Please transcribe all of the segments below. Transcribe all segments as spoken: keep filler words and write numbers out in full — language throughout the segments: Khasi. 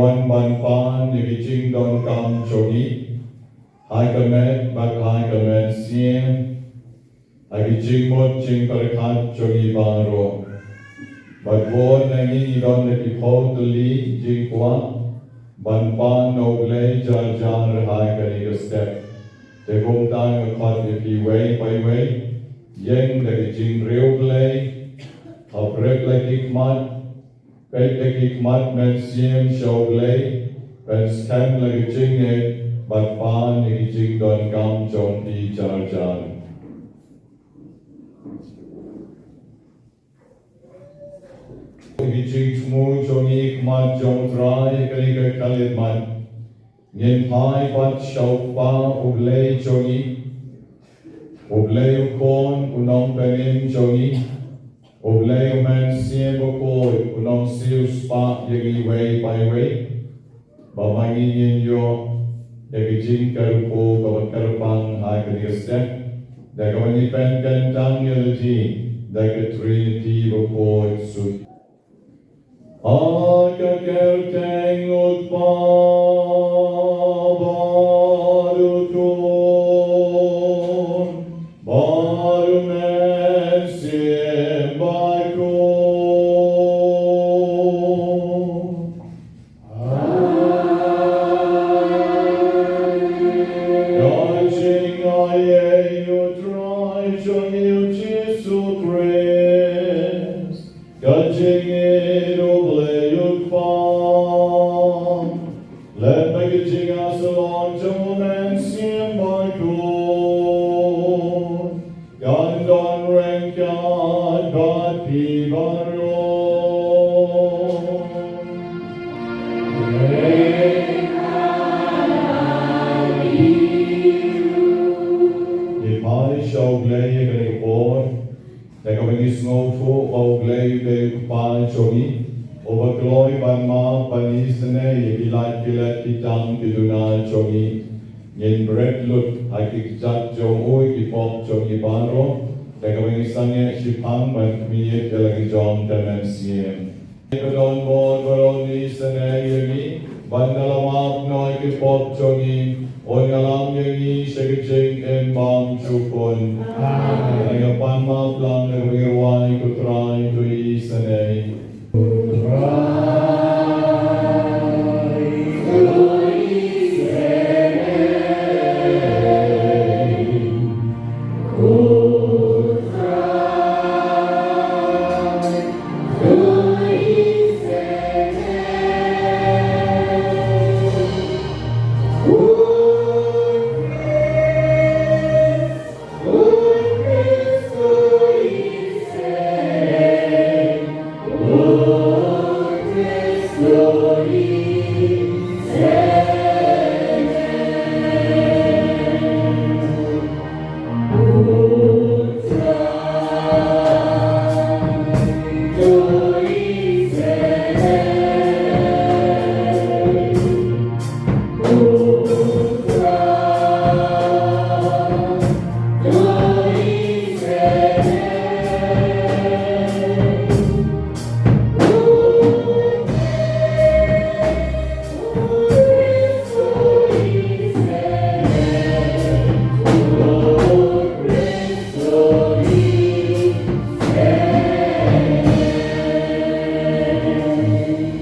Ban, ban pan ïa ki jingdonkam jong ngi ha ka met bad ha ka mynsiem, ha ki jingmut jingpyrkhat jong ngi baroh. Bad bun na ngi ngi don da ki phew tylli jingkwah ban pan na U Blei jar jar ha kane ka step. Te kumta nga khot ïa phi uwei pa uwei, ïeng da ki jingriewblei, hap rit la ki khmat, peit da ki khmat mynsiem sha U Blei, pynskhem la ki jingngeit bad pan ïa ki jingdonkam jong phi jar jar. Ki jingthmu jong ngi khmat jong U Trai kane ka khyllipmat. Ngin phai pat sha U Kpa U Blei jong ngi, U Blei U Khun U Nongpynim jong ngi, U Blei U Mynsiem Bakhuid Un nongsiewspah ïa ngi uwei pa uwei. Ba ma ngi ngin ïoh da ka jingkyrkhu kaba kyrpang ha kane ka step, da kaba ngi pynkyntang ïa lade da ka Trinity bakhuid suki. Ha ka kyrteng U Kpa bad U Khun bad U Mynsiem Bakhuid. Ka jingaiei U Trai jong ngi U Jisu Khrist, ka jingïeit U Blei U Kpa, lem bad ka jingïasyllok jong U Mynsiem Bakhuid, kan don ryngkat bad phi baroh. Ngi phai sha U Blei ïa kane ka por, da kaba ngi sngewthuh ba U Blei U dei U Kpa jong ngi, uba kloi ban map ban isynei ïa ki lait ki let ki tam ki duna jong ngi. Ngin bret lut ha ki kjat jong U ïa ki pop jong ngi baroh, da kaba ngi sangeh shiphang ban khmih ïa la ki jong ka mynsiem. Ba don bor baroh, isynei ïa ngi, ban da la map noh ïa ki pop jong ngi, un ïalam ïa ngi sha ka jingim bymjukut. Amen. Ngi pan map lang da kaba ngi rwai ko Trai, to isynei.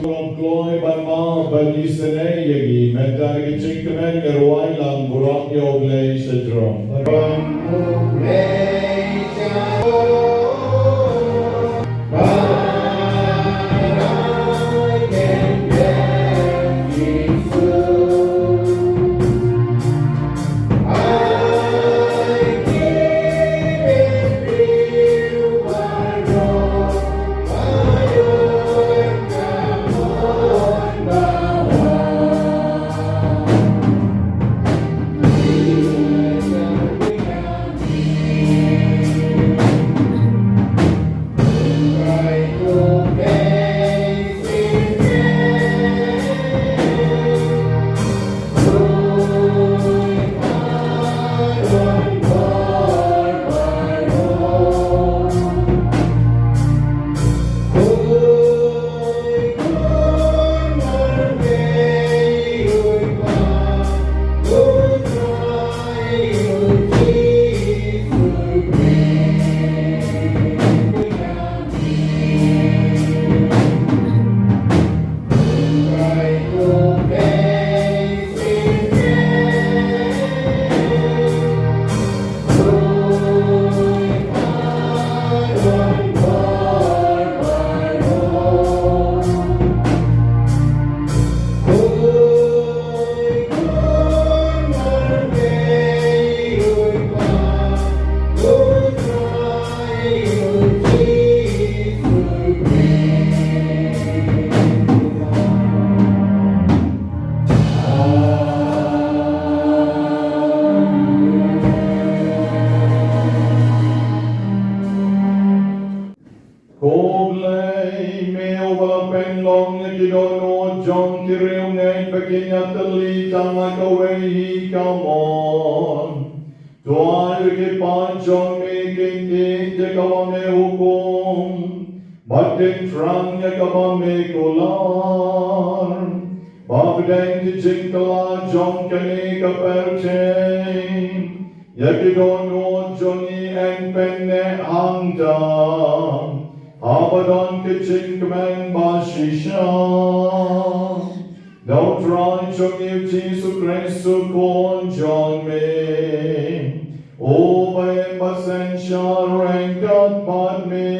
Rom kloi ban map ban isynei ïa ngi, mynta ka jingkmen ngi rwai lang, burom ïa U Blei sha jrong. kin ïatylli tang ha kawei hi ka mon. To ai ba ki paid jong me kin ïeit ïa kaba me hukum bad kin thrang ïa kaba me kular. Ba pdeng ki jingkylla jong kane ka pyrthei ïa ki dohnud jong ngi yn pynneh hangta haba don ka jingkmen ba shisha. Da U Trai jong ngi U Jisu Khrist U Khun jong me, uba im bad synshar ryngkat bad me,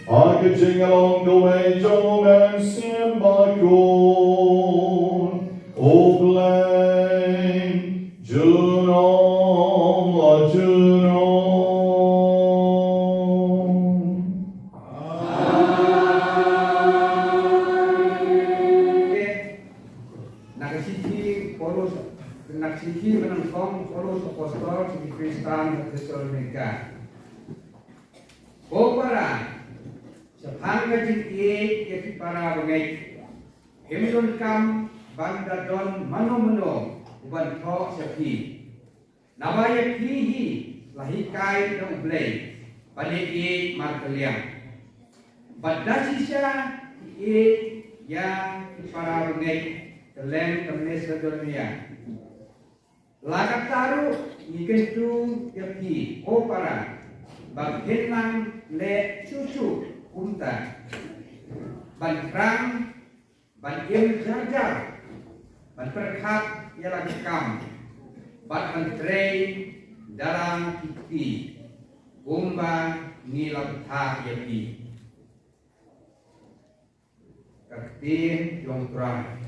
ha ka jinglong kawei jong U Mynsiem Bakhuid, U Blei junom la junom. Na ka shithi Paulus, na ka shithi ba nyngkong Paulus Apostol sha ki Khristan ha Thessalonika. Ko para, shaphang ka jingïeit ïa ki para bangeit, ym donkam ban da don mano mano u ban thoh sha phi. Naba ïa phi hi la hikai da U Blei ban ïeit markylliang. Bad da shisha ki ïeit ïa ki para bangeit kylleng ka Masedonia. La katta ruh ngi kyntu ïa phi ko para ba phin nang leh shuh shuh kumta, ban thrang, ban im jar jar, ban pyrkhat ïa la ka kam, bad ban trei da la ki kti kumba ngi la bthah ïa phi. Ka ktien jong U Trai.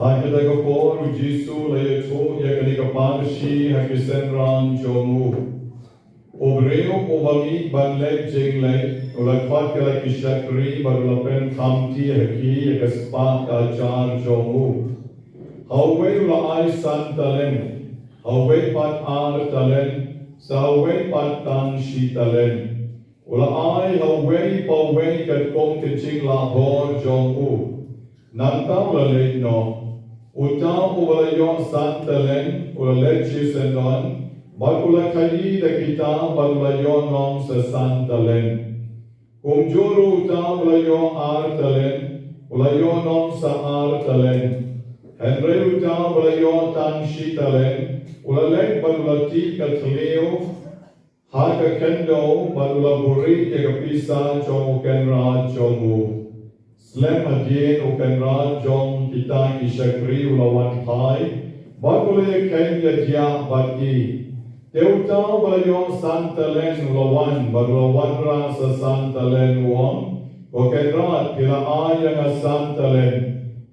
Ha kata ka por u Jisu u la ïathuh ïa kane ka parshi ha ki synran jong u. U briew uba mih ban leit jingleit u la khot ïa la ki shakri bad u la pynkhamti ha ki ïa ka spah ka hajar jong u. Ha uwei u la ai san talent, ha uwei pat ar talent, sa uwei pat tang shi talent. U la ai ha uwei pa uwei katkum ka jinglahbor jong u. Nangta u la leit noh. Uta uba la ïoh san talent u la leit shisyndon bad u la khaïi da kita bad u la ïoh nong sa san talent. Kumjuh ruh uta uba la ïoh ar talent u la ïoh nong sa ar talent. Hynrei uta uba la ïoh tang shi talent u la leit bad u la tih ka thliew ha ka khyndew bad u la buhrieh ïa ka pisa jong u kynrad jong u. Slem hadien u kynrad jong kita ki shakri u la wan phai bad u la ïakheiñ ïa diah bad ki. Te uta uba la ïoh san talent u la wan bad u la wanrah sa san talent, u ong, ko kynrad, phi la ai ïa nga san talent.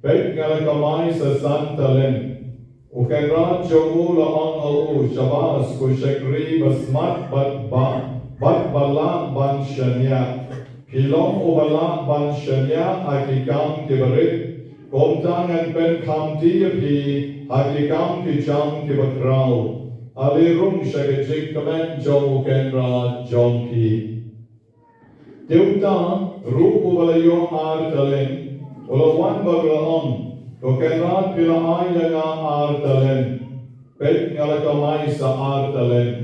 Peit, nga la kamai sa san talent. U kynrad jong u u la ong ha u, shabas ko shakri ba smat bad ba bad ba lah ban shaniah. Phi long uba lah ban shaniah ha ki kam kiba rit. Kumta ngan pynkhamti ïa phi ha ki kam ki jam kiba khraw. Ale rung sha ka jingkmen jong u kynrad jong phi. Te uta ruh uba la ïoh ar talent u la wan bad u la ong, ko kynrad, phi la ai ïa nga ar talent. Peit, nga la kamai sa ar talent.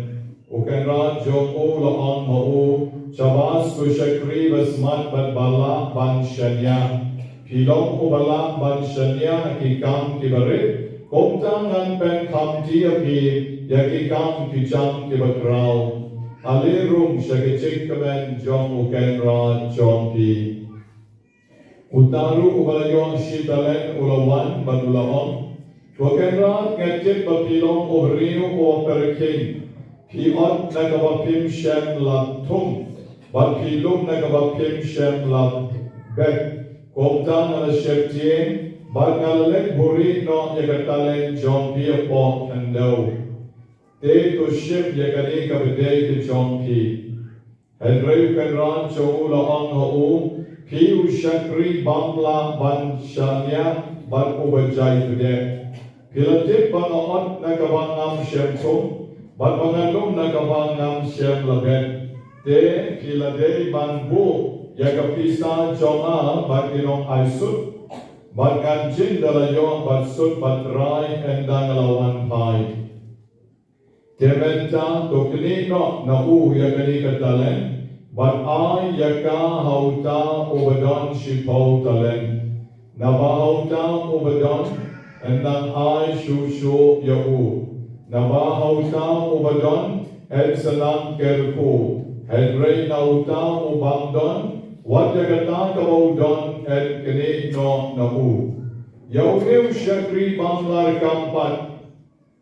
U kynrad jong u u la ong ha u, shabas ko shakri ba smat bad ba lah ban shaniah. Phi long uba lah ban shaniah ha ki kam kiba rit. Kumta ngan pynkhamti ïa phi ïa ki kam ki jam kiba khraw. Ale rung sha ka jingkmen jong u kynrad jong phi. Uta ruh uba la ïoh shi talent u la wan bad u la ong, ko kynrad, nga tip ba phi long u briew uba pyrkhing. Phi ot na kaba phim shym la thung bad phi lum na kaba phim shym la bet. Kumta nga la sheptieng bad nga la leit buhrieh noh ïa ka talent jong phi hapoh khyndew. Te to shim ïa kane kaba dei ka jong phi. Hynrei u kynrad jong u u la ong ha u, phi u shakri bym lah ban shaniah bad uba jai bniah. Phi la tip ba nga ot na kaba ngam shym thung bad ba nga lum na kaba ngam shym la bet. Te phi la dei ban buh ïa ka pisa jong nga bad ki nongaisut, bad ngan jin da la ïoh bad sut bad trai ynda nga la wan phai. Te mynta to knieh noh na u ïa kane ka talent bad ai ïa ka ha uta uba don shiphew talent. Naba ha uta uba don, yn nang ai shuh shuh ïa u. Naba ha uta uba don, yn sa nang kyrkhu. Hynrei na uta u bym don, wat ïa kata kaba u don yn knieh noh na u. Ïa une u shakri bym lah kam pat,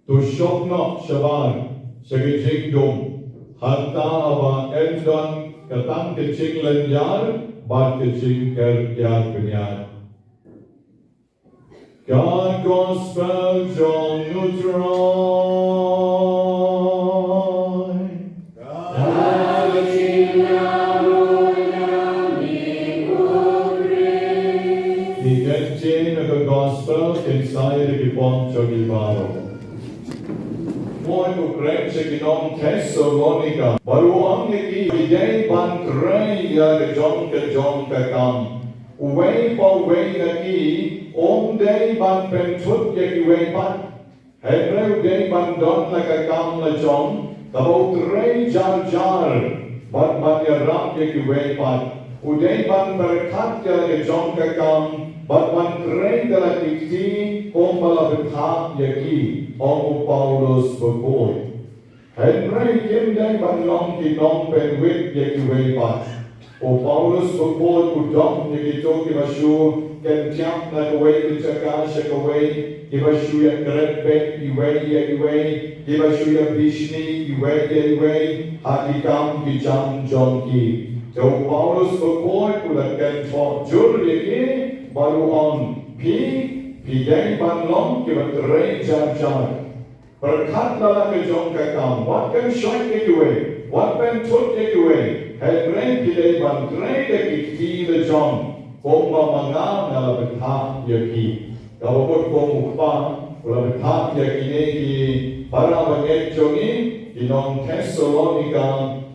to shong noh shabar sha ka jingdum, hangta haba yn don ka tang ka jinglynñiar bad ka jingker ïar bniat. Ka Gospel jong U Trai. Ki ktien na ka Gospel kin sa ïa ki pop jong ngi baroh. Paul u kren sha ki nong Thessalonika bad u ong ïa ki, phi dei ban trei ïa ka jong ka jong ka kam. Uwei pa uwei na ki um dei ban pynthut ïa kiwei pat. Hynrei u dei ban don la ka kam la jong kaba u trei jar jar bad ban ïarap ïa kiwei pat. U dei ban pyrkhat ïa la ka jong ka kam bad ban trei da la ki kti kumba la bthah ïa ki, ong u Paulus bakhuid. Hynrei kim dei ban long ki nongpynwit ïa kiwei pat. U Paulus bakhuid u dom ïa kito kiba shu kynthiap na kawei ka jaka sha kawei, kiba shu ïakren beit iwei ïa iwei, kiba shu ïabishni iwei ïa iwei ha ki kam ki jam jong ki. Te u Paulus bakhuid u la kynthoh jur ïa ki bad u ong, phi Phi dei ban long kiba trei jar jar. Pyrkhat la la ka jong ka kam, wat kynshoit ïa kiwei, wat pynthut ïa kiwei. Hynrei phi dei ban trei da ki kti la jong, kumba ma nga nga la bthah ïa phi. Kaba bud kum u Kpa u la bthah ïa kine ki para bangeit jong ngi, ki nong Thessalonika,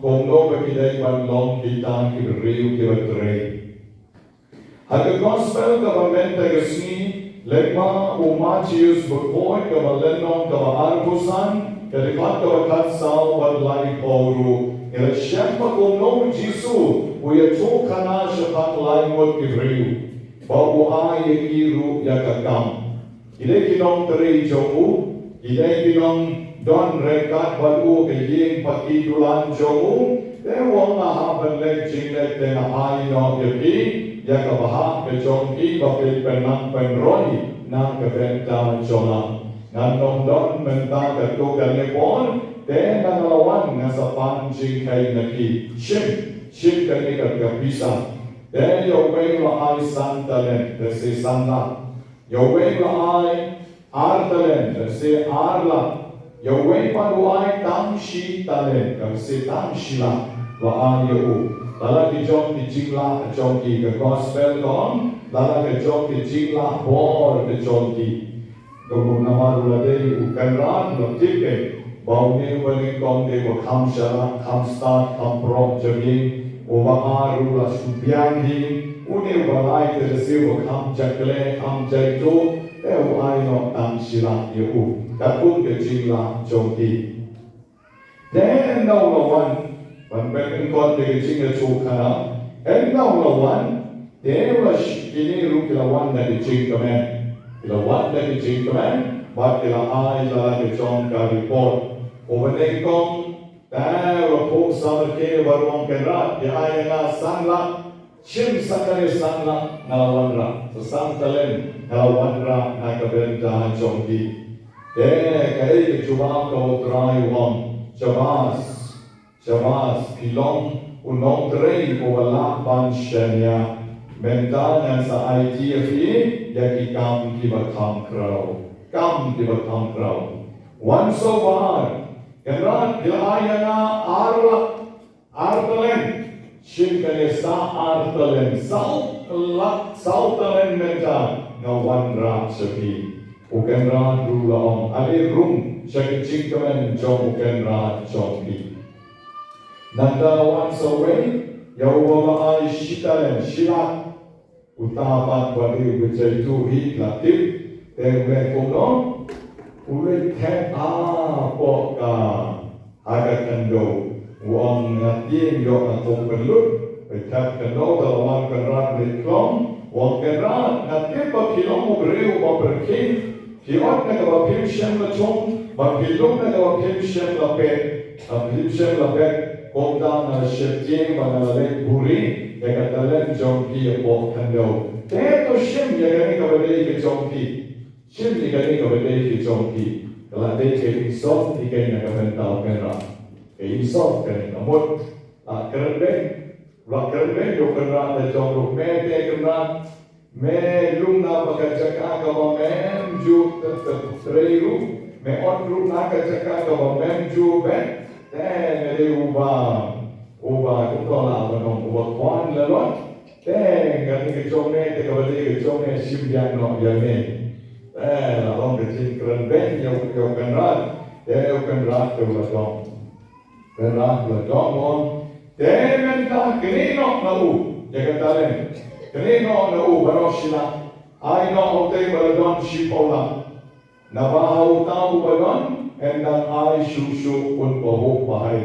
kumno ba ki dei ban long kita ki briew kiba trei. Ha ka gospel kaba mynta ka sngi, lyngba u Mathaios bakhuid kaba lynnong kaba arphew san, ka dkhot kaba khatsaw bad laiphew ruh, ngi la shem ba kumno u Jisu u ïathuhkhana shaphang lai ngut ki briew, ba u ai ïa ki ruh ïa ka kam. Ki dei ki nongtrei jong u, ki dei ki nongdon ryngkat bad u ha ka ïing paki dulan jong u. Te u ong, nga hap ban leit jingleit te nga ai noh ïa phi ïa kaba hap ka jong ki ba phin pynnang pynroi na ka bynta jong nga. Ngan ym don mynta katto katne por, te haba nga la wan nga sa pan jingkheiñ na phi. Shim, shim kane ka, ka pisa. Te ïa uwei u la ai san talent, te shi san lak. Ïa uwei u la ai ar talent, te shi ar lak. Ïa uwei pat u ai tang shi talent, te shi tang shi lak la ai ïa u. La la ki jong ki jinglah jong ki, ka gospel ka ong, la la ki jong ki jinglah bor ki jong ki. Kumno namar u la dei u kynrad, u la tip eh ba une uba nyngkong dei uba kham shalak, kham stad, kham prok jabieng, uba ar u la shu biang hi, une uba lai te lehse uba kham jakhlia, kham jaituh, te u ai noh tang shi lak ïa u. Katkum ka jinglah jong ki. Te ynda u la wan, ban pynkyndit ïa ka jingïathuhkhana, ynda u la wan, te u la sh-, kine ruh ki la wan da ka jingkmen. Ki la wan da ka jingkmen, bad ki la ai la la ka jong ka report. Uba nyngkong, te u la phuh samrkhie bad u ong, Kynrad, phi ai ïa nga san lak, shim sa kane san lak, nga la wanrah. Sa san talent, nga la wanrah na ka bynta jong phi. Te kaei ka jubab kaba U Trai u ong? Shabas, shabas, phi long u nongtrei uba lah ban shaniah. Mynta ngan sa aiti ïa phi ïa ki kam kiba kham khraw. Kam kiba kham khraw. Wan sawbar, Kynrad, phi la ai ïa nga ar lak, ar talent. Shim kane sa ar talent, saw lak, saw talent mynta nga wanrah sha phi. U kynrad ruh u la ong, ale rung sha ka jingkmen jong u kynrad jong phi. Nangta la wan sa uwei, ïa uba la ai shi talent, shi lak. Uta pat ba dei uba jaituh hi, la tip, te u leh kumno? U leit thep hapoh ka, ha ka khyndew. U ong, nga tieng ïoh nga kum pynlut. Peit, thep khyndew, te la wan u kynrad leit khlong. U ong, Kynrad, nga tip ba phi long u briew uba pyrkhing. Phi ot na kaba phim shym la shong, bad phi lum na kaba phim shym la peit. Kaba phim shym la peit, kumta nga la sheptieng bad nga la leit buhrieh ïa ka talent jong phi hapoh khyndew. Te to shim ïa kane kaba dei ka jong phi. Shim ïa kane kaba dei ka jong phi. Ka la dei ka insult ïa kane na ka bynta u kynrad. Ka insult kane, ka mut, ah, kren beiñ. Lah kren beiñ, ïa u kynrad la jong ruh, me te kynrad, me lum na ba ka jaka kaba mem ju te, te, trei ruh, me ot ruh na ka jaka kaba mem ju bet, te me dei uba, uba, kumto lah ban ong, uba khwan la lot, te kane ka jong me, te kaba dei ka jong me, shim biang noh ïa me. Te la long ka jingkren beiñ ïa u, ïa u kynrad, te ïa u kynrad te u la dom. Kynrad u la dom u ong, te mynta knieh noh na u ïa ka talent. Knieh noh na u baroh shi lak. Ai noh ha utei ba la don shiphew lak. Naba ha uta uba don, yn dang ai shuh shuh, un pahuh pahai.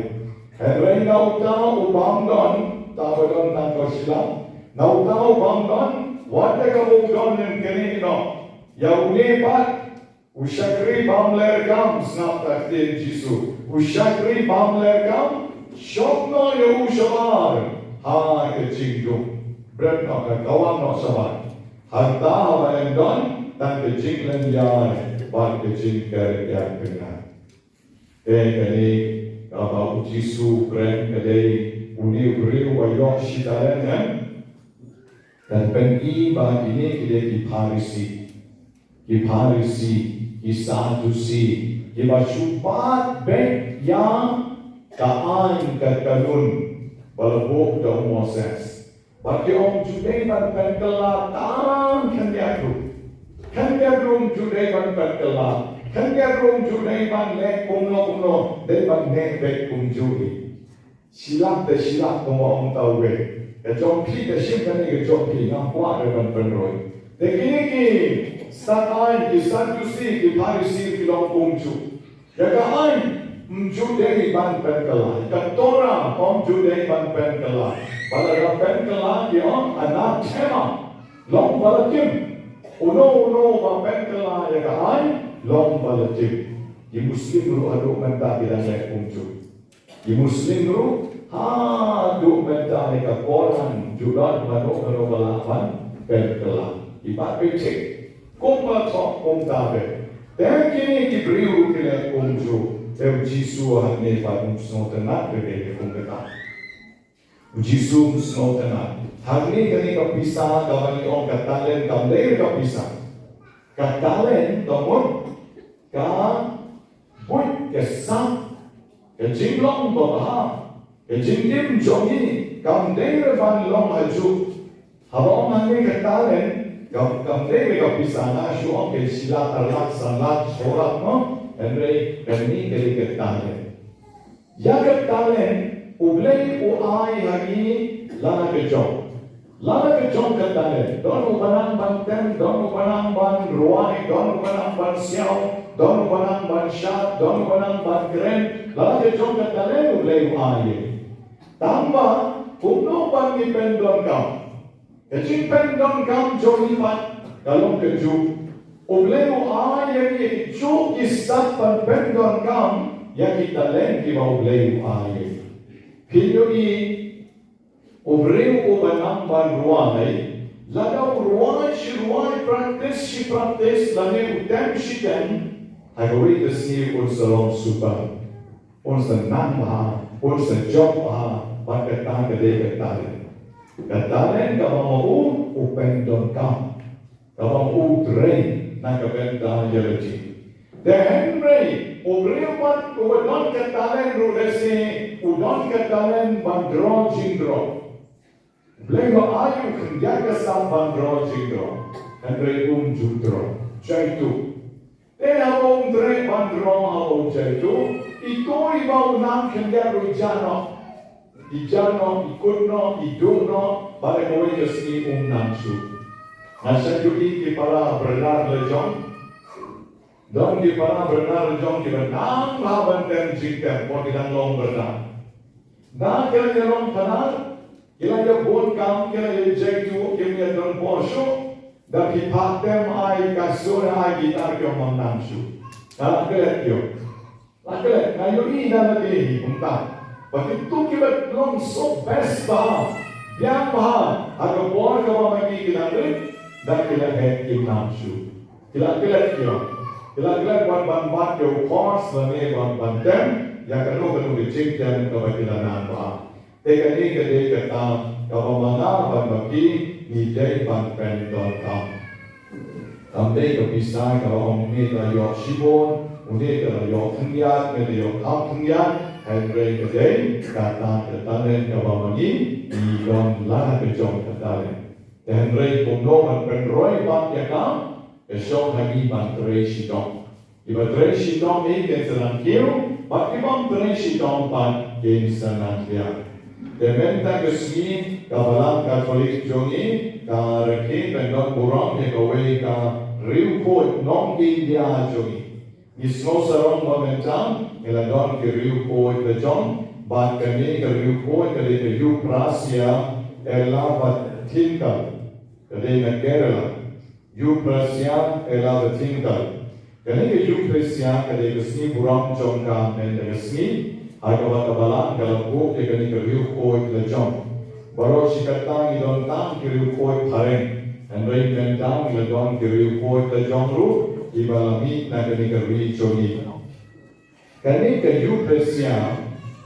Hynrei na uta u bym don, uta uba don tang ka shi lak. Na uta u bym don, wat ïa kaba u don yn knieh noh. Ïa une pat, u shakri bymler kam, sngap ïa ka ktien Jisu. U shakri bymler kam, shop noh ïa u shabar ha ka jingdum. Bret noh ka, kawang noh shabar. Hangta haba yn don tang ka jinglynñiar bad ka jingker ïa ka kynñiar. Te kane kaba u Jisu u kren ka dei une u briew uba ïoh shi talent, kan? Kan pyni ba kine ki dei ki Pharisi. Ki Pharisi, ki Sadusi, kiba shu bat beit ïa ka aiñ ka kanun ba la buh da u Moses. Bad ki ong, ju dei ban pynkylla tang khyndiat ruh. Khyndiat ruh ju dei ban pynkylla. Khyndiat ruh ju dei ban leh kumno kumno, dei ban leh beit kumjuh hi. Shi lak te shi lak, kumba ong ta uwei. Ka jong phi te shim kane ka jong phi, ngam kwah re ban pynroi. Te kine ki sat aiñ, ki Sadusi, ki Pharisi ki long kumjuh. Ïa ka aiñ ym ju dei ban pynkylla. Ïa ka Torah ym ju dei ban pynkylla. Ba lada pynkylla ki ong anathema. Long ba la tim. Uno uno ba pynkylla ïa ka aiñ long ba la tim. Ki Muslim ruh haduh mynta ki dang leh kumjuh. Ki Muslim ruh haduh mynta ïa ka Koran ju don mano mano ba lah ban pynkylla. Ki bat beit thik. Kumba thok kumta beit. Te kine ki briew ruh ki leh kumjuh. Te u Jisu hangne pat um sngewtynnat ïa kaei kaei kum kata. U Jisu um sngewtynnat. Hangne kane ka pisa kaba ngi ong ka talent kam dei ka pisa. Ka talent ka mut ka buit ka sap ka jinglong babha, ka jingim jong ngi kam dei re ban long hajuh. Haba ong hangne ka talent, kam, kam dei re ka pisa, nga shu ong ka shi lak, ar lak, san lak, saw lak, no? Hynrei kane ka dei ka talent. Ïa ka talent U Blei u ai ha ngi la ka jong. La ka jong ka talent, don uba nang ban tem, don uba nang ban rwai, don uba nang ban siaw, don uba nang ban shad, don uba nang ban kren, la ka jong ka talent U Blei u ai ïa ngi. Tangba kumno ban ngi pyndonkam? Ka jingpyndonkam jong ngi pat ka long kajuh. U Blei u ai ïa ngi kajuh ki sap ban pyndonkam ïa ki talent kiba U Blei u ai ïa ngi. Phi ïohi, u briew uba nang ban rwai, lada u rwai shi rwai, practice shi practice, lane u tem shi tem, ha kawei ka sngi un sa long super. Un sa nang bha, un sa jop bha, bad kata ka dei ka talent. Ka talent kaba ma u u pyndonkam. Kaba ma u u trei na ka bynta ïa la jong. Te hynrei u briew pat uba don ka talent ruh lehse u don ka talent ban draw jingdraw. U Blei u ai u khyndiat ka sap ban draw jingdraw. Hynrei um ju draw. Jaituh. Te haba um treh ban draw, haba um jaituh, ito iba u nang khyndiat ruh i jah noh. I jah noh, i kut noh, i duh noh, bad ha kawei ka sngi um nang shuh. Nga shait ïohi ki para bynriew la jong. Don ki para bynriew la jong kiba nang bha ban tem jingtep, por ki dang long bynriew. Nda ki la ïa long panar, ki la ïa bun kam, ki la ïa jaituh, kim ïa don por shuh, da phi phah tem ai ka sur ai guitar ki ong ngam nang shuh. Nga la klet ki ong. La klet, nga ïohi da lade hi kumta. Ba kito kiba long so best bha, biang bha, ha ka por kaba ma ki ki nang rit, da ki la heh kim nang shuh. Ki la klet ki ong. Ki la klet ban ban bat ïa u chorus lane ban ban tem ïa kano kano ka jingtem kaba ki la nang bha. Te kane ka dei kata kaba ma nga bad ma phi ngi dei ban pyndonkam. Kam dei ka pisa kaba ong une ka la ïoh shibun, une ka la ïoh khyndiat, une ka la ïoh khat khyndiat, hynrei ka dei kata ka talent kaba ma ngi ngi don la ka jong ka talent. Te hynrei kumno ban pynroi bad ïa ka, ka shong ha ngi ban trei shitom. Kiba trei shitom hi kin sa nang kiew, bad kiba ym trei shitom pat kin sa nang biang. Te mynta ka sngi ka Balang Katholik jong ngi ka rakhe ban don burom ïa kawei ka riewkhuid nong India jong ngi. Ngi sngew sarong ba mynta ngi la don ki riewkhuid la jong, bad kane ka riewkhuid ka dei ka Euphrasia elavatincum, ka dei na Kerala. Euphrasia elavatincum. Kane ka Euphrasia ka dei ka sngi burom jong ka mynta ka sngi, ha kaba ka Balang ka la buh ïa kane ka riewkhuid la jong. Baroh shi katta ngi don tang ki riewkhuid phareng. Hynrei mynta ngi la don ki riewkhuid la jong ruh kiba la mih na kane ka ri jong ngi. Kane ka Euphrasia,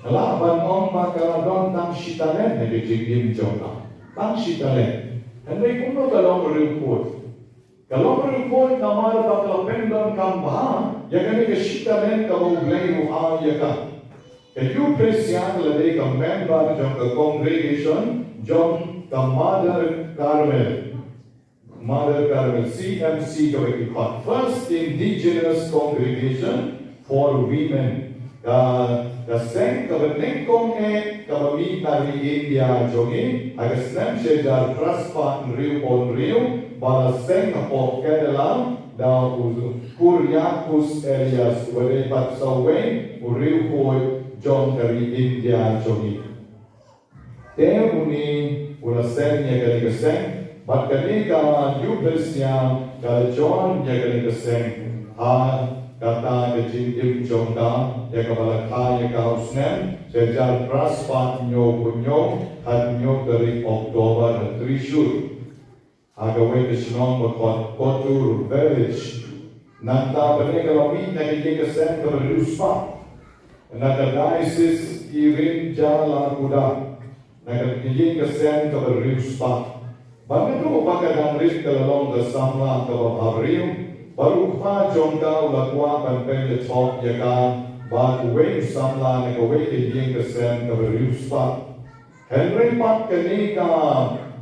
nga lah ban ong ba ka la don tang shi talent ha ka jingim jong ka. Tang shi talent. Hynrei kumno ka long riewkhuid? Ka long riewkhuid namar ba ka la pyndonkam bha ïa kane ka shitalen kaba U Blei u ai ïa ka. Ka Eucharistia ka la dei ka member jong ka congregation jong ka Mother Carmel. Mother Carmel, C M C kaba ki khot, First Indigenous Congregation for Women. Ka, ka seng kaba nyngkong eh kaba mih na ri India jong ngi, ha ka snem shi hajar phra spah hynriewphew hynriew, ba la seng hapoh Kerala da u Kuryakos Elias, uba dei pat sa uwei u riewkhuid jong ka ri India jong ngi. Te une u la seng ïa kane ka seng, bad kane ka Eucharistia ka la join ïa kane ka seng. Ha kata ka jingim jong ka, ïa kaba la kha ïa ka u snem shi hajar phra spah hynñiewphew hynñiew, ha hynñiew tarik October ha Thrissur. Ha kawei ka shnong ba khot Kotur Village. Nangta ba dei ka la mih na ka ïing ka sem kaba riewspah na ka Diocese Irinjakuda, na ka ïing ka sem kaba riewspah. Ba naduh ba ka dang rit ka la long ka samla kaba bhabriew, bad u kpa jong ka u la kwah ban pynïathoh ïa ka bad uwei u samla na kawei ka ïing ka sem kaba riewspah. Hynrei pat kane ka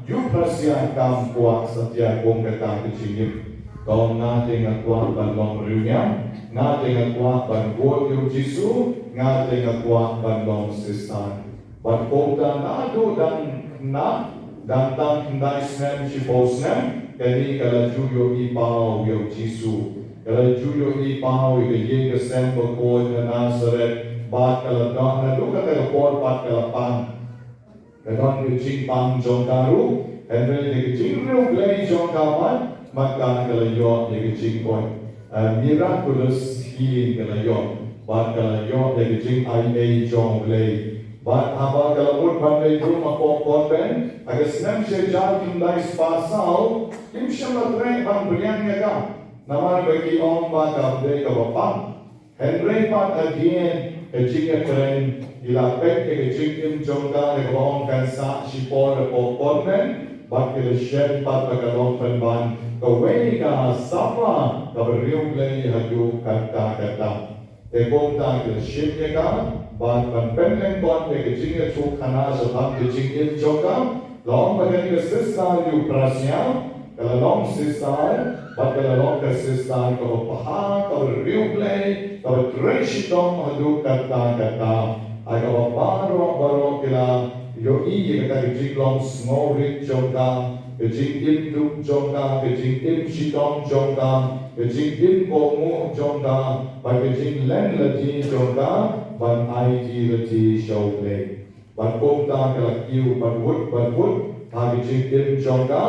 Eucharistia kam kwah satia kum kata ka jingim. Tang nga te nga kwah ban long riewniam, nga te nga kwah ban bud ïa u Jisu, nga te nga kwah ban long sister. Bad kumta naduh dang nang, dang tang khyndai snem shiphew snem, kane ka la ju ïohi paw ïa u Jisu. Ka la ju ïohi paw ïa ka ïing ka sem bakhuid na Nasareth, bad ka la don naduh kata ka por pat ka la pang. Ka don ka jingpang jong ka ruh, hynrei da ka jingriewblei jong ka pat, ma ka ka la ïoh ïa ka jingkoit. A miraculous healing ka la ïoh. Bad ka la ïoh ïa ka jingaiei jong U Blei. Bad haba ka la mut ban leit rung hapoh convent, ha ka snem shi hajar khyndai spah saw, kim shym la treh ban pdiang ïa ka. Namar ba ki ong ba ka dei kaba pang. Hynrei pat hadien ka jingïakren, ki la peit ïa ka jingim jong ka, ïa kaba ong kan sah shipor hapoh convent, bad ki la shem pat ba ka long pynban kawei ka samla kaba riewblei haduh katta katta. Te kumta ki la shim ïa ka, bad ban pynlyngkot ïa ka jingïathuhkhana shaphang ka jingim jong ka, long ba kane ka sister Euphrasia, ka la long sister, bad ka la long ka sister kaba bha, kaba riewblei, kaba trei shitom haduh katta katta. Ha kaba baroh baroh ki la ïohi ïa kata ka jinglong sngewrit jong ka, ka jingim duk jong ka, ka jingim shitom jong ka, ka jingim kohnguh jong ka, bad ka jinglen lade jong ka ban aiti lade sha U Blei. Bad kumta ka la kiew bad wut bad wut ha ka jingim jong ka.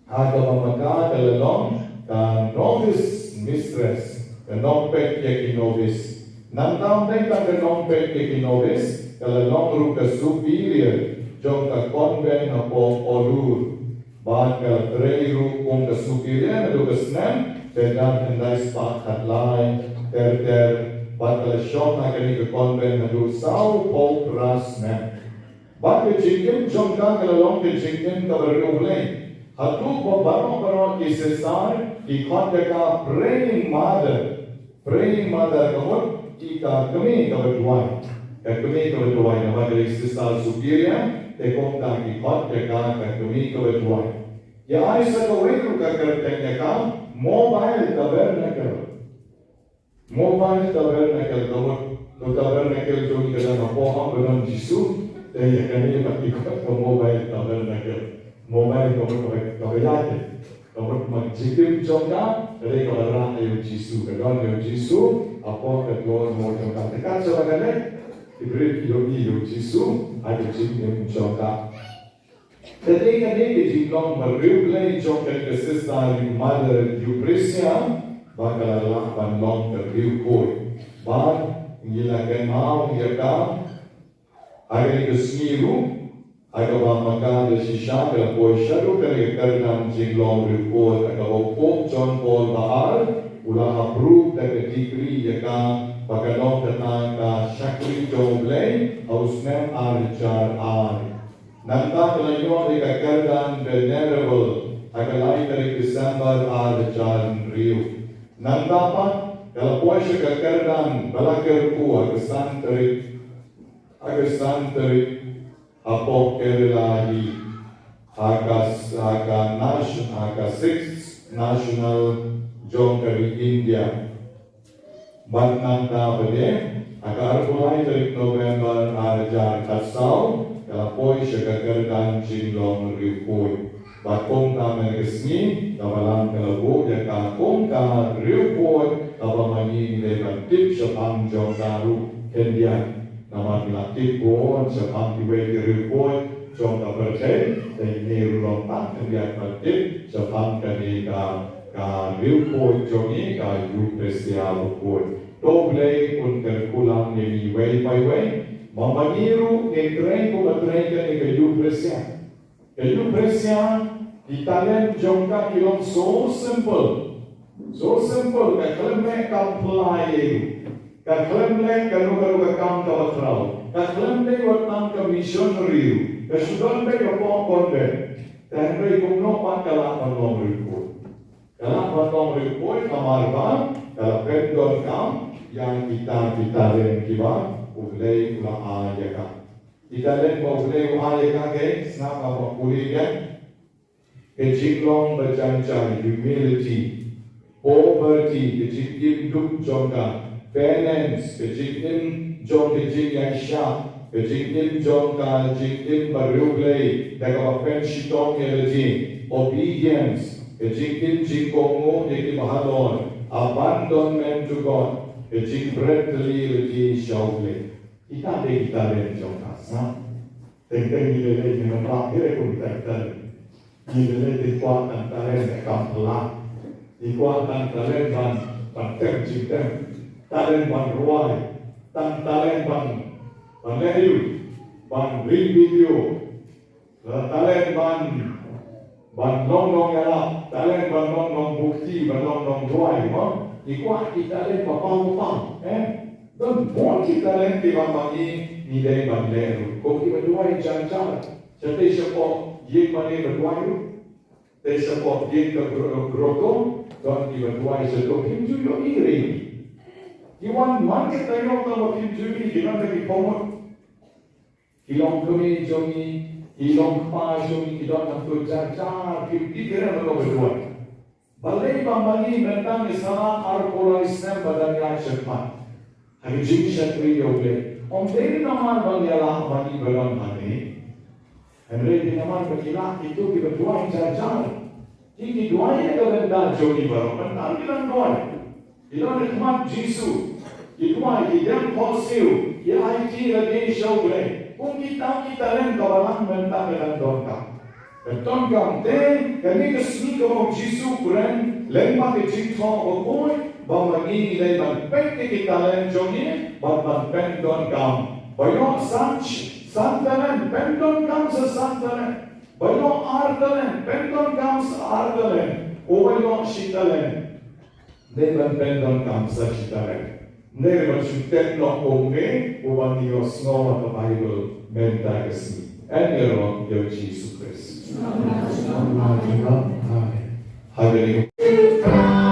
Ha kaba ma ka ka la long ka novice mistress, ka nongpeit ïa ki novice. Nangta ym dei tang ka nongpeit ïa ki novice, ka la long ruh ka superior jong ka convent hapoh Ollur. Bad ka la trei ruh kum ka superior naduh ka snem shi hajar khyndai spah khatlai ter ter, bad ka la shong ha kane ka convent haduh sawphew phra snem. Bad ka jingim jong ka ka la long ka jingim kaba riewblei. Haduh ba baroh baroh ki sister ki khot ïa ka praying mother. Praying mother ka mut i ka kmie kaba duwai. Ka kmie kaba duwai, namar ka dei sister superior, te kumta ki khot ïa ka ka kmie kaba duwai. Ïa ai sa kawei ruh ka kyrteng ïa ka mobile tabernacle. Mobile tabernacle ka mut, to tabernacle jong ngi ka dang hapoh ong ba don Jisu, te ïa kane pat ki khot ka mobile tabernacle. Mobile ka mut kaba, kaba ïaid. Ka mut ma ka jingim jong ka, ka dei kaba rah ïa u Jisu, ka don ïa u Jisu hapoh ka throne room jong ka. Te katba ka leit, ki briew ki ïohi ïa u Jisu ha ka jingim jong ka. Te dei kane ka jinglong ba riewblei jong kane ka sister Mother Euphrasia, ba ka la lah ban long ka riewkhuid. Bad ngi la kynmaw ïa ka ha kane ka sngi ruh, ha kaba ma ka da shisha ka la poi shaduh kane ka kyrdan jinglong riewkhuid, ha kaba u Pope John Paul ba ar u la approve da ka decree ïa ka ba ka long kata ka shakri jong U Blei ha u snem ar hajar ar. Nangta ka la ïoh ïa ka kyrdan venerable ha ka lai tarik December ar hajar hynriew. Nangta pat ka la poi sha ka kyrdan ba la kyrkhu ha ka san tarik, ha ka san tarik hapoh Kerala hi, ha ka, ha ka nation, ha ka Sixth National jong ka ri India. Bad nangta pat de, ha ka arphew lai tarik November ar hajar khatsaw, ka la poi sha ka kyrdan jinglong riewkhuid. Bad kumta mynta ka sngi, ka Balang ka la buh ïa ka kum ka riewkhuid kaba ma ngi ngi dei ban tip shaphang jong ka ruh khyndiat. Namar ngi la tip bun shaphang kiwei ki riewkhuid jong ka pyrthei, te ngi ruh long tang khyndiat ban tip shaphang kane ka, ka riewkhuid jong ngi, ka Eucharistia bakhuid. To U Blei un kyrkhu lang ïa ngi iwei pa iwei, ba ma ngi ruh ngin trei kumba trei kane ka Eucharistia. Ka Eucharistia, ki talent jong ka ki long so simple. So simple, ka khlem leh kam pynlait ïa u. Ka khlem leh kano kano ka kam kaba khraw. Ka khlem leh wat tang ka missionary ruh. Ka shu don beit hapoh convent. Te hynrei kumno pat ka lah ban long riewkhuid. Ka lah ban long riewkhuid namar ba ka la pyndonkam ïa kita ki talent kiba U Blei u la ai ïa ka. Ki talent ba U Blei u ai ïa ka, sngap, nga ba pule ïa ka. Ka jinglong ba jan jan, humility, poverty, ka jingim duk jong ka, penance, ka jingim jong ka jingïaishah, ka jingim jong ka jingim bariewblei da kaba pynshitom ïa lade, obedience, ka jingim jingkohnguh ïa kiba halor, abandonment to God, ka jingbret tylli lade sha U Blei. Kita dei ki talent jong ka, sngap. Teng teng ngi lei lei ngi nongrap hi re kum kita ki talent. Ngi lei lei te kwah tang talent ne kam phylla. Ngi kwah tang talent ban, ban tem jingtem. Talent ban rwai. Tang talent ban, ban leh aïu, ban ring video. Talent ban, ban long nongïarap, talent ban long nongbukti, ban long nongrwai, mo? Ngi kwah ki talent ba paw ba paw, eh? Don bun ki talent kiba ma ngi ngi dei ban leh ruh. Ko kiba duwai jan jar. Shatei shapoh ïing mane ba duwai ruh. Tei shapoh ïing ka gro-, grotto, don kiba duwai shato kim ju ïohi re. Ki wan man ka taïew tang ba kim ju ïohi, ki don da ki pamut. Ki longkmie jong ngi, ki longkpa jong ngi, ki don hangto jar jar, ki, ki kren ba ka ba duwai. Balei ba ma ngi mynta ngi sah arphew lai snem ba dang ïaid shakhmat ha ka jingshakri ïa U Blei? Ym dei namar ba ngi ïalah ba ngi baroh hangne. Hynrei dei namar ba ki lah kito kiba duwai jar jar. Ki, ki duwai ïa ka bynta jong ngi baroh. Mynta ki dang duwai. Ki don ha khmat Jisu. Ki duwai, ki dem khohsiew, ki aiti lade sha U Blei. Kum kita ki talent ka Balang mynta ka dang donkam. Ka donkam te, kane ka sngi kaba u Jisu u kren lyngba ka jingthoh bakhuid, ba ma ngi ngi dei ban peit ïa ki talent jong ngi, ban, ban pyndonkam. Ba ïoh san, san talent, pyndonkam sa san talent. Ba ïoh ar talent, pyndonkam sa ar talent. Uba ïoh shi talent, dei ban pyndonkam sa shi talent. Dei ban shu tep noh kumne, uba ngi ïohsngew ha ka Baibl mynta ka sngi. Yn ïaroh ïa u Jisu Khrist. Amen. Ha kane ka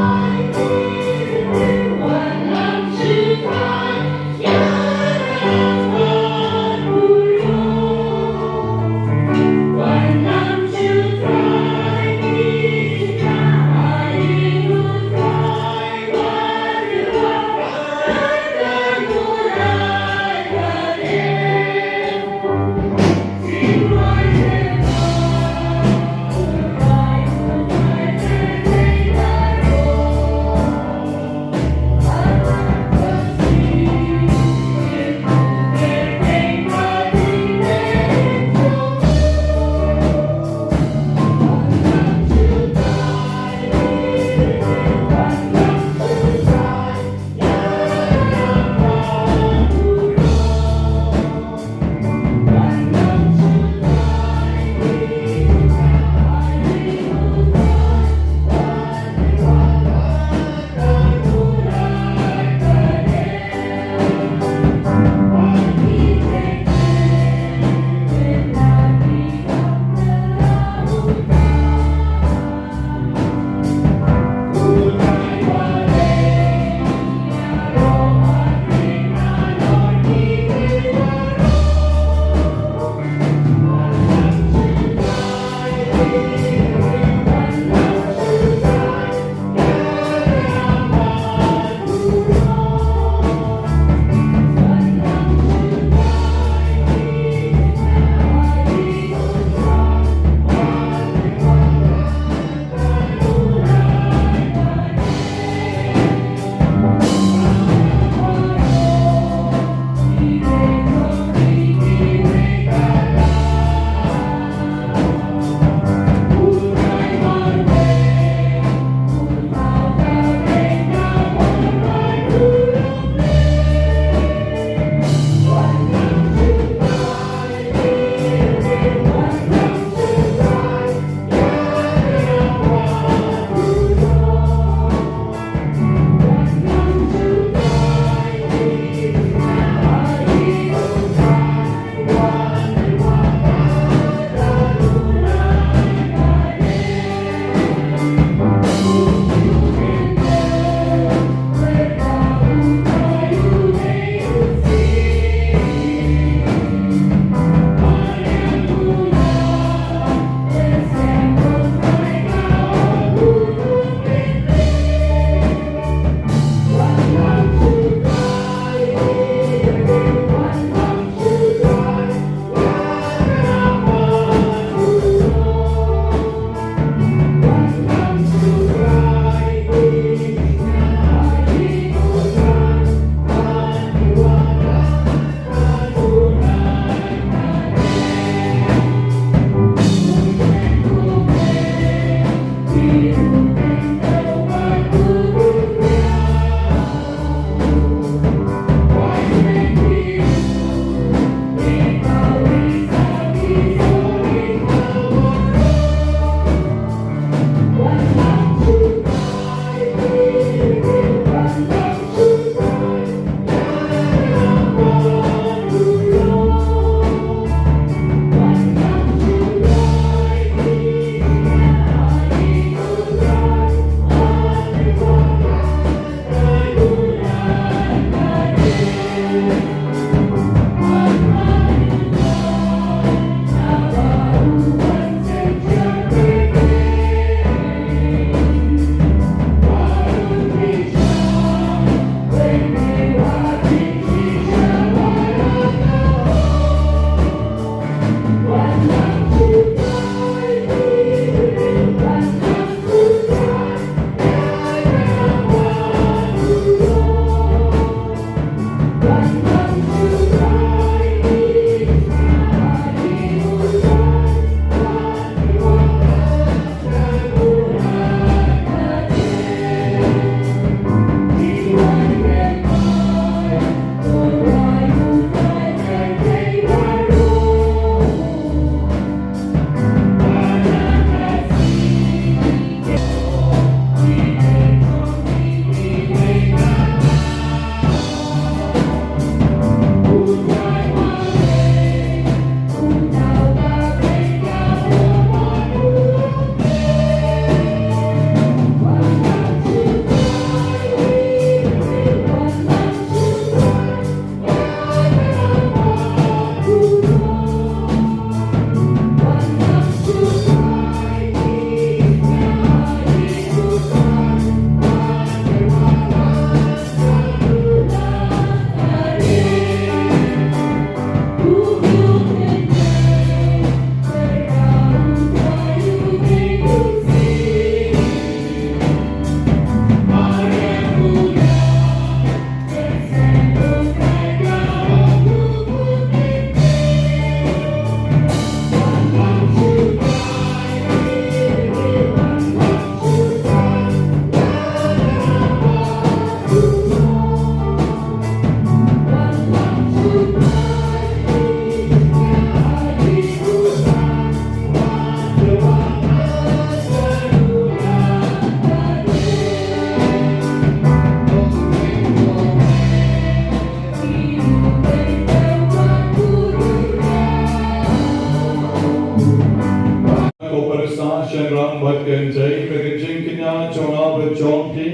Kynthei, ba ka jingkñia jong nga bad jong phi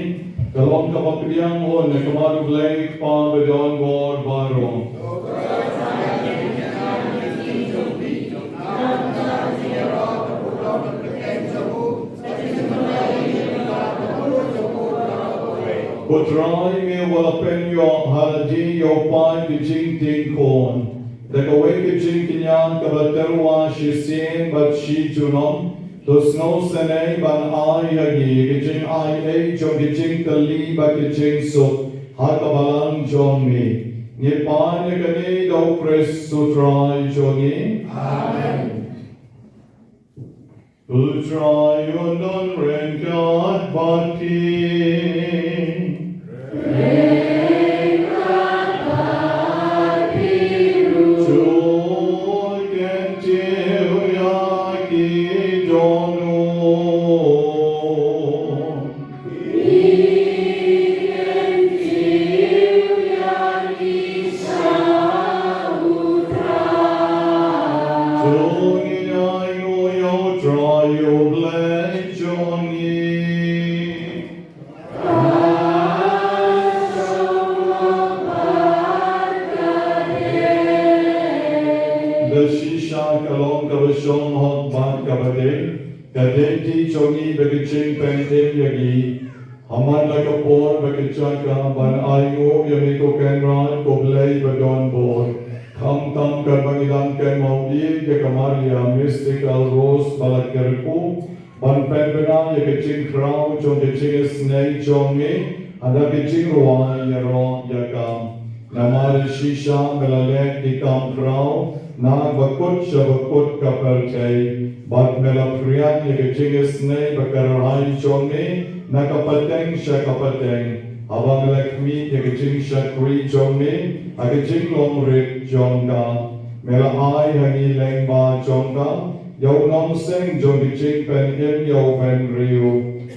ka long kaba pdiang hun na ka bynta U Blei Kpa badonbor baroh. Ko Trai, me wat la pynïoh ha lade ïa u paid ka jingtieng khun da kawei ka jingkñia kaba tyrwa shisien bad shi junom. To sngewsynei ban ai ha ngi ka jingai ei jong ka jingkylli bad ka jingsuk ha ka balang jong me. Ngi pan ïa kane da U Khrist U Trai jong ngi. Amen. U Trai un don ryngkat bad phi. To kyntiew ïa ki dohnud. To ngin ïainguh ïa U Trai U Blei jong ngi. Da shisha ka long kaba shong hok bad kaba dei, ka dei ka jong ngi ba ka jingpynim ïa ngi. Ha man la ka por bad ka jaka ban ainguh ïa me ko Kynrad ko Blei badonbor. Khamtam katba ngi dang kynmaw ïa ka Maria Mystical Rose ba la kyrkhu ban pynbna ïa ka jingkhraw jong ka jingisynei jong me ha ka jingrwai ïaroh ïa ka. Namar shisha me la leh ki kam khraw na bakut sha bakut ka pyrthei bad me la phriang ïa ka jingisynei bakhraw jong me na ka pateng sha ka pateng. Haba me la khmih ïa ka jingshakri jong me ha ka jinglong rit jong ka, me la ai ha ngi lyngba jong ka ïa u nongseng jong ka jingpynim ïa u bynriew,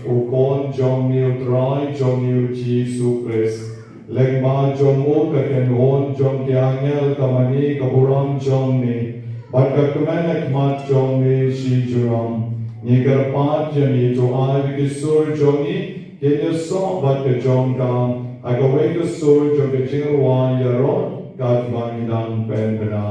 u Khun jong me U Trai jong me U Jisu Khrist. Lyngba jong u ka kynhun jong ki angel ka mane ka burom jong me bad ka kmen ha khmat jong me shi junom. Ngi kyrpad ïa me to ai ba ki sur jong ngi kin ïasoh bad ka jong ka ha kawei ka sur jong ka jingrwai ïaroh katba ngi dang pynbna.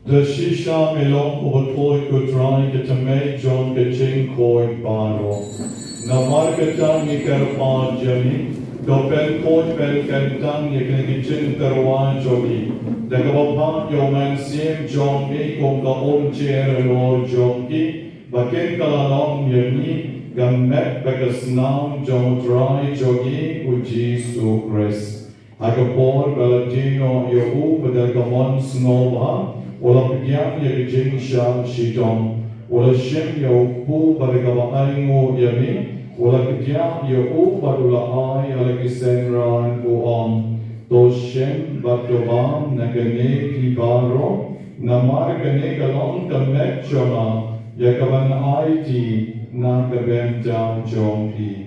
Da shisha me long uba khuid ko Trai, ka tymmen jong ka jingkhuid baroh. Namar kata ngi kyrpad ïa me, to pynkhuid pynkyntang ïa kine ki jingtyrwa jong ngi da kaba phah ïa u Mynsiem jong me kum ka umjer halor jong ki, ba kin kylla long ïa ngi ka met bad ka snam jong U Trai jong ngi U Jisu Khrist. Ha ka por ba la die noh ïa u bad da ka mon sngewbha, u la pdiang ïa ka jingshah shitom. U la shim ïa u kpu bad da kaba ainguh ïa me, u la kdiah ïa u bad u la ai ha la ki synran, u ong: To shim bad to bam na kane phi baroh, namar kane ka long ka met jong nga, ïa kaban aiti na ka bynta jong phi.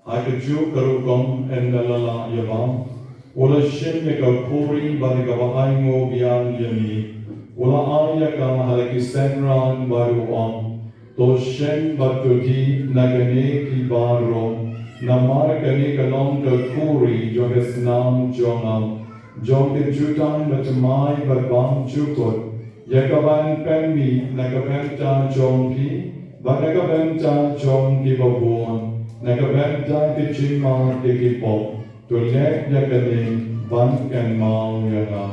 Ha kajuh ka rukom, ynda la lah ïa bam, u la shim ïa ka khuri bad da kaba ainguh biang ïa me, u la ai ïa ka ha la ki synran bad u ong: To shim bad to dih na kane phi baroh, namar kane ka long ka khuri jong ka snam jong nga, jong ka jutang bathymmai bad bymjukut, ïa kaban pynmih na ka bynta jong phi bad na ka bynta jong kiba bun, na ka bynta ka jingmap ïa ki pop. To leh ïa kane ban kynmaw ïa nga.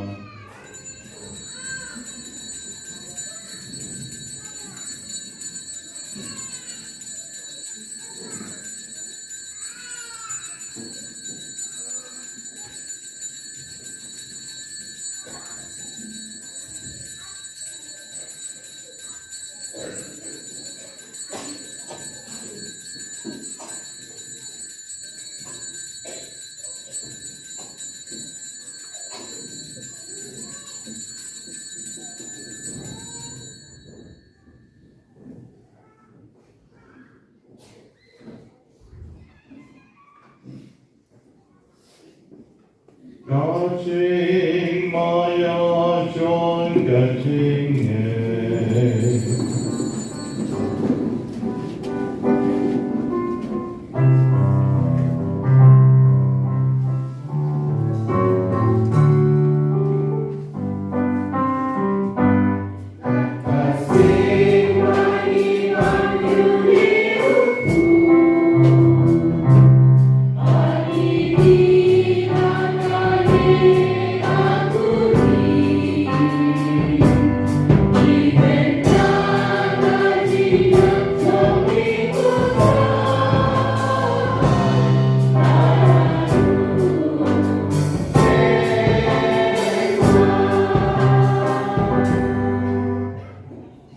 Ka jingmaïa jong ka jingngeit.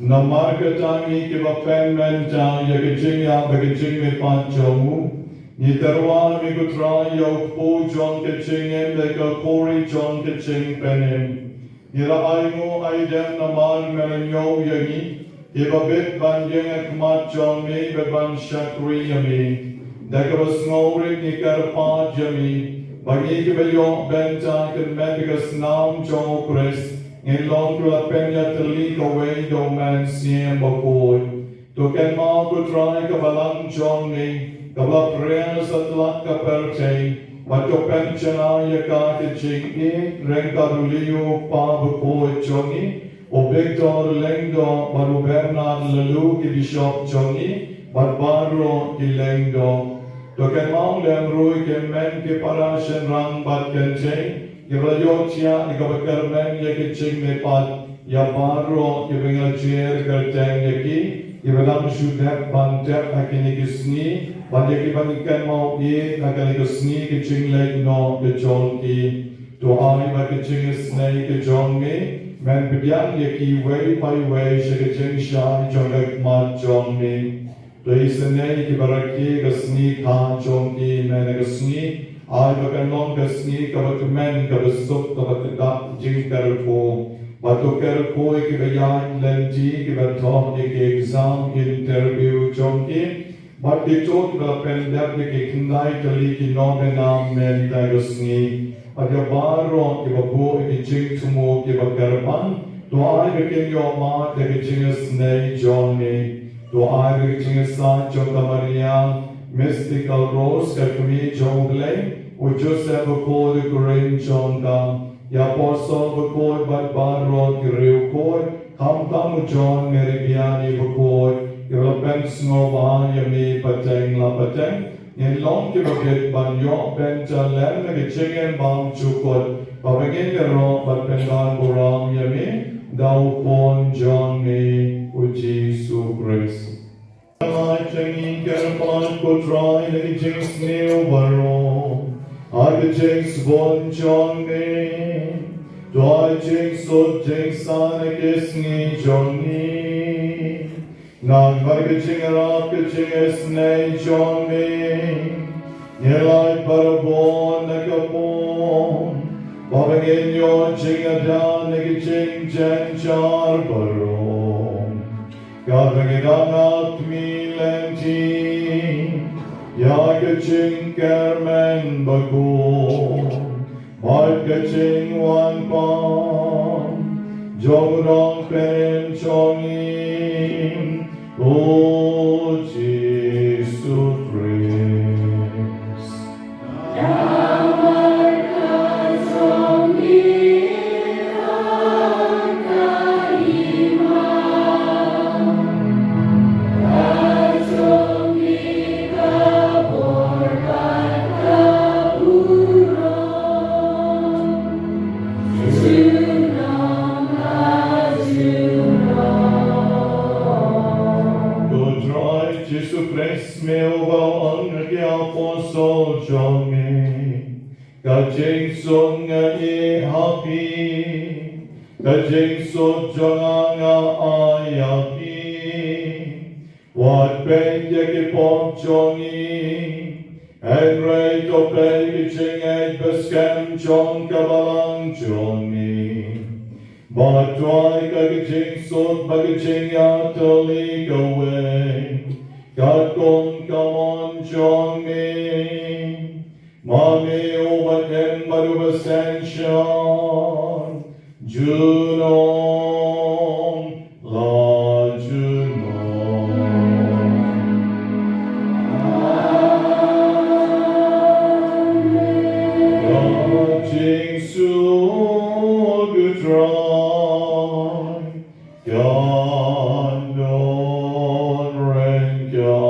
Namar kata ngi kiba pynmynta ïa ka jingïap bad ka jingmihpat jong u, ngi tyrwa ha me ko Trai ïa u kpu jong ka jingim bad ka khuri jong ka jingpynim. Ngi la ainguh aidem namar me la ñiew ïa ngi, kiba bit ban ïeng ha khmat jong me bad ban shakri ïa me. Da kaba sngewrit ngi kyrpad ïa me, ba ngi kiba ïoh bynta kynmaw ïa ka snam jong u Khrist, ngin long kiba la pynïatylli kawei da u Mynsiem Bakhuid. To kynmaw ko Trai ka balang jong me, kaba la phriang satlak ka pyrthei, bad to pynjngai ïa ka ha ka jingïeit ryngkat u Lyoh u Kpa Bakhuid jong ngi, u Victor Lyngdoh bad u Bernard Laloo ki Bishop jong ngi, bad baroh ki lyngdoh. To kynmaw lem ruh ïa ki hynmen ki para shynrang bad kynthei, kiba la ïohthiah ïa kaba kyrmen ïa ka jingmihpat, ïa baroh kiba ngi la jer kyrteng ïa ki, kiba dang shu dep ban tep ha kine ki sngi, bad ïa kiba ngi kynmaw ïeit ha kane ka sngi ka jingleit noh ka jong ki. To ai ba ka jingisynei ka jong me, men pdiang ïa kiwei pa iwei sha ka jingshai jong ka khmat jong me. To isynei ïa kiba rakhe ka sngi kha jong ki mynne ka sngi, ai ba kan long ka sngi kaba kmen, kaba suk, kaba kdap jingkyrkhu. Bad to kyrkhu ïa kiba ïaid lynti, kiba thoh ïa ki exam interview jong ki, bad kito kiba la pyndep ïa ki khyndai tylli ki novena mynta ka sngi. Bad ïa baroh kiba buh ïa ki jingthmu kiba kyrpang, To ai ba kin ïoh mad da ka jingisynei jong me. To ai ba ka jingïasaid jong ka Maria, Mystical Rose, ka kmie jong U Blei, u Joseph bakhuid u kurim jong ka, ki apostol bakhuid bad baroh ki riewkhuid, khamtam u John Mary Vianney bakhuid, ki la pynsngewbha ïa me pateng la pateng. Ngin long kiba bit ban ïoh pynjalem na ka jingim bymjukut, ba ngin ïaroh bad pynban burom ïa me da u Khun jong me, u Jisu Khrist. Ai jingïaroh, ko Trai, na ka jingsniew baroh ha ka jingsbun jong me. To ai jingsuk jingsan na ki sngi jong ngi, ngan bad ka jingïarap ka jingisynei jong me, ngin lait barabor na ka pop, ba ngin ïoh jingïada na ka jingjynjar baroh. Katba ngi dang ap khmih lynti ïa ka jingkyrmen bakhuid bad ka jingwan pop jong u nongpynim jong ngi, u Jisu Khrist. Ko Trai Jisu Khrist, me uba la ong ha ki apostol jong me, ka jingsuk nga ai ha phi, ka jingsuk jong nga nga ai ïa phi. Wat peit ïa ki pop jong ngi, hynrei to peit ki jingngeit bad skhem jong ka balang jong ngi. Bad to ai ka jingsuk bad ka jingïatylli kawei katkum ka mon jong me. Ma me uba im bad uba synshar, junom la junom. Amen. Ka jingsuk u Trai kan don ryngkat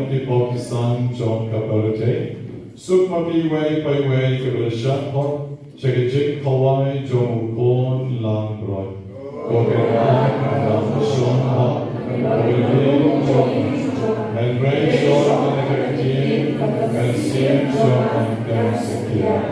Ki pok ki san jong ka pyrthei. Suk ma phi iwei pa iwei kiba la shah hok sha ka jingkhawai jong u Khun langbrot. Ko Kynrad, ngan shong hok ïa ka ktien jong me, ngan rei shong ha ka ktien, ngan siem shong ha ka ktien.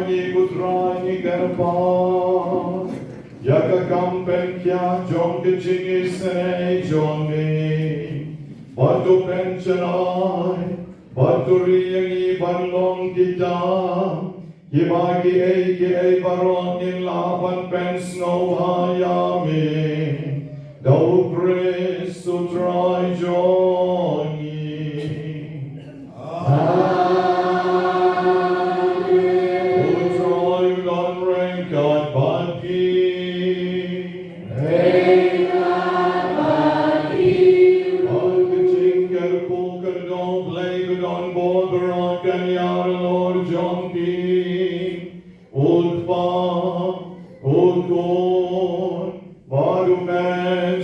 Ngi, ko Trai, ngi kyrpad ïa ka kam pynkhiah jong ka jingisynei jong ngi, bad to pynshai bad to ri ïa ngi ban long kita kiba kiei kiei baroh ngin lah ban pynsngewbha ïa me, da U Khrist U Trai jong ngi. Amen. U Trai un don ryngkat bad phi. Ryngkat bad phi. Bad ka jingkyrkhu ka jong U Blei ba don bor baroh kan ïarap halor jong phi. U Kpa, U Khun, bad U Mes-